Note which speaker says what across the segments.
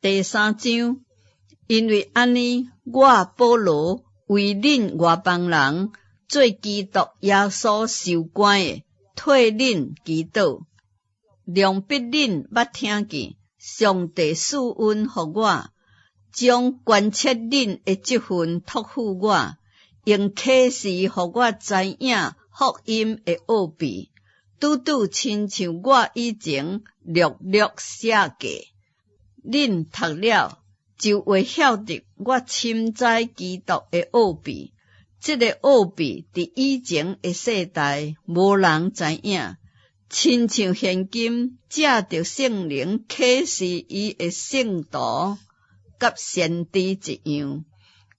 Speaker 1: 第三章，因為按呢，我保羅為恁外邦人做基督耶穌受關的，替恁祈禱，量必恁捌聽見，上帝賜恩予我，將關切恁的這份託付我，用啟示予我知影福音的奧秘，拄拄親像我以前略略寫過。恁讀了就會曉得我深知基督的奧秘。這个奧秘佇以前的世代無人知影，親像現今藉著聖靈啟示伊的聖徒佮先知一樣。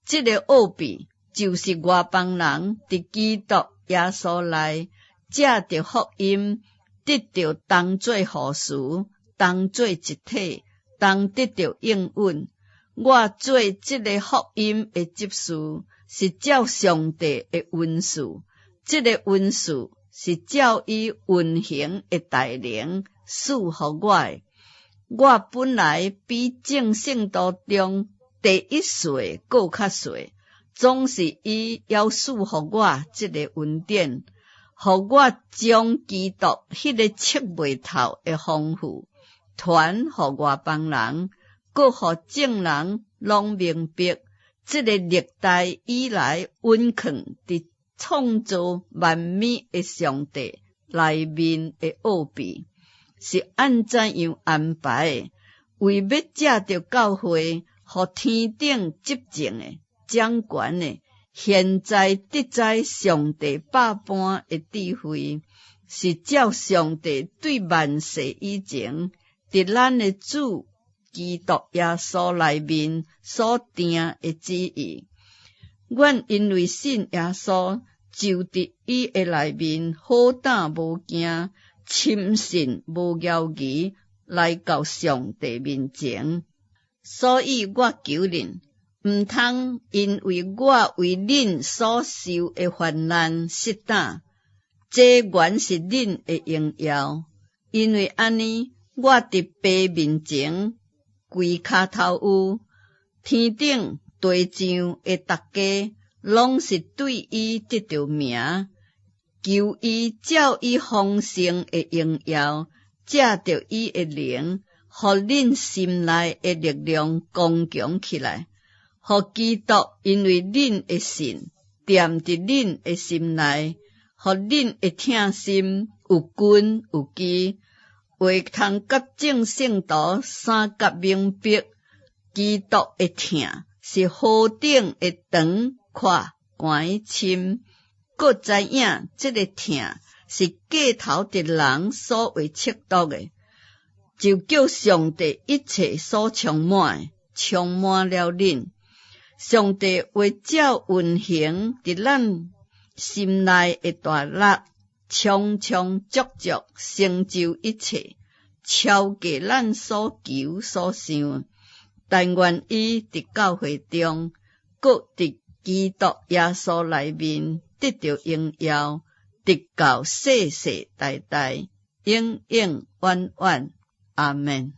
Speaker 1: 這个奧秘就是外邦人佇基督耶穌內藉著福音得著當做後嗣，當做一體，當得著應允。我做這个福音的執事，是照上帝的恩賜。這个恩賜是照伊運行的大能賜予我的。我本來比眾聖徒中第一細閣較細，總是伊猶賜予我這个恩典，予我將基督彼个測袂透的豐富傳予外邦人，閣予眾人攏明白，這个歷代以來蘊藏佇創造萬物的上帝內面的奧秘，是按怎樣安排的，為欲藉著教會，予天頂執政的、掌權的，現在得知上帝百般的智慧，是照上帝對萬世以前，佇咱的主基督耶穌內面所定的旨意。阮因為信耶穌，就佇伊的內面好膽無驚，深信無猶疑，來到上帝面前。所以我求恁，毋通因為我為恁所受的患難失膽，這原是恁的榮耀。因為按呢，我佇父面前跪跤頭趺，天頂地上的逐家，攏是對伊得著名，求伊照伊豐盛的榮耀，藉著伊的靈，予恁心內的力量剛強起來，予基督因為恁的信踮佇恁的心內，予恁的疼心有根有基，會通佮眾聖徒相佮明白，基督的疼是何等的長闊寬深，閣知影這个疼是過頭佇人所會測度的，就叫上帝一切所充滿的，充滿了恁。上帝會照運行佇咱心內的大力，充充足足成就一切，超過咱所求所想。但願伊佇教會中，閣佇基督耶穌內面得著榮耀，直到世世代代，永永遠遠。阿們。